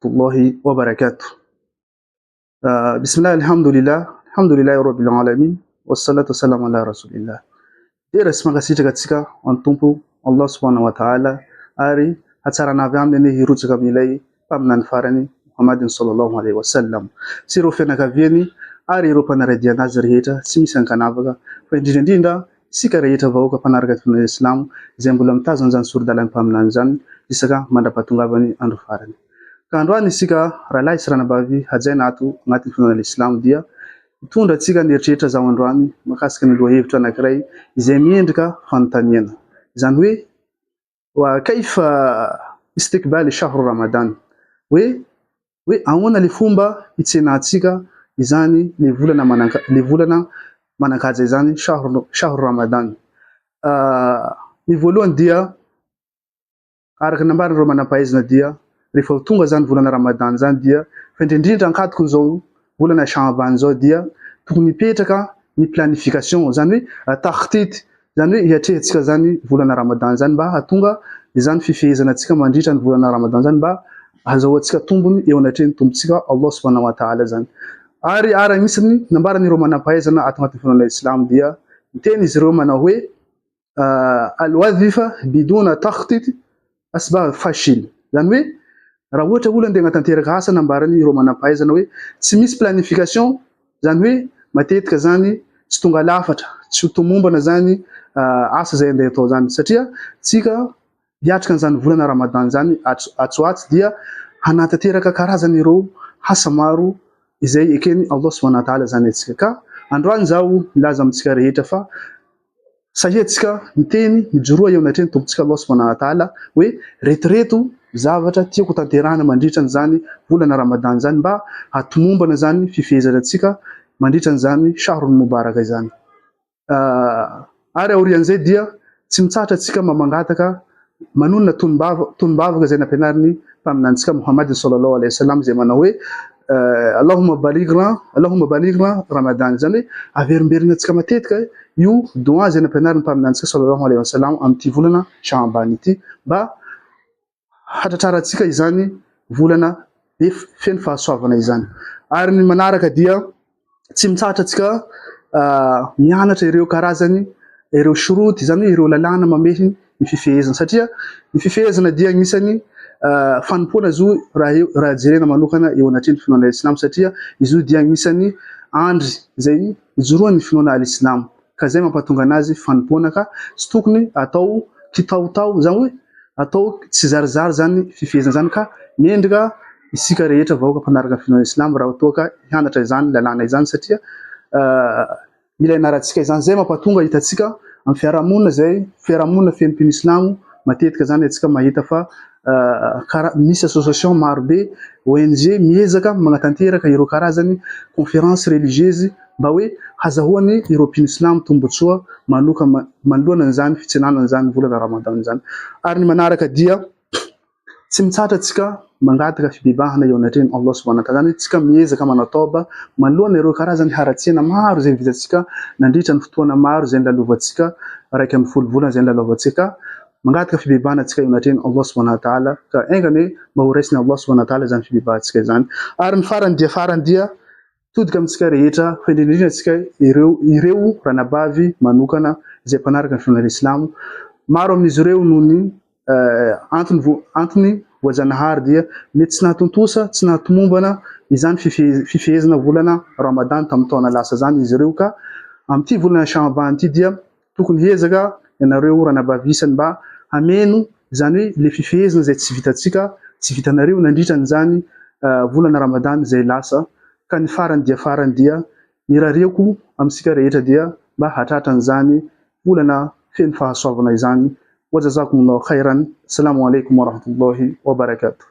Allahi wa barakatuh. Bismillah, alhamdulillah, alhamdulillahi rabbil alamin, wassalatu wassalamu ala rasulillah. Dera sy mankasitraka antsika ho an'ny Tompo Allah subhanahu wa ta'ala ary hatsarana avy aminy anie hirotsaka amin'ilay mpaminany farany Muhammadin sallallahu alaihi wasallam sy ireo fianakaviany ary ireo mpanara-dia anazy rehetra tsy misy ankanavaka fa indrindra indrindra Isika rehetra vahoaka mpanaraka ny finoana silamo izay mbola mitazona izany sori-dalan'ny Mpaminany izany isaka mandra-pahatongavany andro farany. Ka androany isika rahalahy sy ranabavy hajaina ato agnatin'ny finoana silamo dia hitondra antsika ny eritreritra zaho androany mahakasika ny lohahevitra anankiray izay miendrika fanontaniana. Izany hoe Wa kayfa istiqbal shahru Ramadan? Hoe hoe ahoana le fomba hitsenantsika izany le volana manan le volana manan-kaja izany shahru shahru Ramadan. Ny voalohany dia araka ny nambaran'ireo manam-pahaizana dia rehefa tonga izany volana Ramadan izany dia fa indrindrindra ankatokin'izao volana Sha'ban izao dia tokony hipetraka ny planification, izany hoe takhtit, izany hoe hiatrehantsika izany volana Ramadan izany mba hahatonga izany fifehezana antsika mandritra ny volana Ramadan izany mba hahazahoantsika tombony eo anatrehan'ny Tompontsika Allah subhanahu wa ta'ala izany. Ary ary anisan'ny nambaran'ireo manam-pahaizana ato anatin'ny finoana Islamo dia miteny izy ireo manao hoe Al-wadhifa biduna takhtit asbab fashil. Izany hoe raha ohatra olona andeha hanatanteraka asa nambaran'ny ireo manam-pahaizana hoe tsy misy planification, izany hoe matetika izany tsy tonga lafatra, tsy ho tomombana izany asa izay andeha atao izany satria tsika hiatrika an'izany volana Ramadan izany atsy ho atsy dia hanatanteraka karazan'ireo asa maro izay eken'i Allah subhanahu wa ta'ala izany antsika. Ka androany izaho milaza amintsika rehetra fa Sahiantsika miteny, mijoroa eo anatrehan'ny Tompontsika Allah subhanahu wa ta'ala hoe retoreto zavatra tiako hotanterahana mandritra an'izany volana Ramadan izany mba hahatomombana izany fifehezana antsika mandritra an'izany shahrul mubaraka izany. Ary aorian'izay dia tsy mitsahatra antsika mangataka manonona tonombava tonombavaka izay nampianarin'ny Mpaminanintsika Muhammad sallallahu alaihi wasallam izay manao hoe Allahumma balighna Allahumma balighna Ramadan izany hoe averimberina antsika matetika io doa izay nampianarin'ny Mpaminanintsika sallallahu alaihi wasallam amin'ity volana Sha'ban ity mba hatratrarantsika izany volana be feno fahasoavana izany. Ary ny manaraka dia tsy mitsahatra antsika mianatra ireo karazany ireo shurut, izany hoe ireo lalàna mamehy ny fifehezana satria ny fifehezana dia anisan'ny fanompoana izy io raha eo raha jerena manokana eo anatrehan'ny finoana al-islam satria izy io dia anisan'ny andry izay ijoroan'ny finoana al-islam ka izay mampatonga anazy fanompoana ka tsy tokony atao kitaotao izany hoe atao tsizarizary izany fifehezana izany ka mendrika isika rehetra vahoaka mpanaraka ny finoana silamo raha toa ka hianatra izany lalàna izany satria mila ianarantsika izany izay mampatonga hitantsika amin'ny fiarahamonina izay fiarahamonina feno mpino silamo matetika izany antsika mahita fa kara misy association maro be ONG miezaka manatanteraka ireo karazany conférence religieuse mba hoe hazahoany ireo mpino silamo tombotsoa manoka manoloana an'izany fitsenana an'izany volana ramadan izany ary ny manaraka dia Tsy mitsahatra tsika mangataka fibebahana eo anatrehan'i Allah subhanahu wa ta'ala, izany hoe tsika miezaka manao taoba manoloana ireo karazan'ny haratsiana maro izay vitantsika nandritra ny fotoana maro izay nilalovantsika, 11 volana izay nilalaovantsika, mangataka fibebahana tsika eo anatrehan'i Allah subhanahu wa ta'ala ka enga anie mba ho raisin'i Allah subhanahu wa ta'ala izany fibebahantsika izany. Ary ny farany dia farany dia Todika amintsika rehetra, fa indrindra indrindra antsika ireo ireo ranabavy manokana izay mpanaraka ny finoana Islamo. Maro amin'izy ireo noho ny antony antony voajanahary dia mety tsy nahatontosa, tsy nahatomombana izany fifehezana volana Ramadan tamin'ny taona lasa izany izy ireo ka amin'ity volana Sha'ban ity dia Tokony hiezaka ianareo ranabavy isany mba hameno izany hoe ilay fifehezana izay tsy vitantsika, tsy vitanareo nandritra an'izany volana Ramadan izay lasa ka ny farany dia farany dia ny irariako amintsika rehetra dia mba hahatratra an'izany volana feno fahasoavana izany wa jazakumullahu khairan, Assalamu alaikum warahmatullahi wabarakatuh.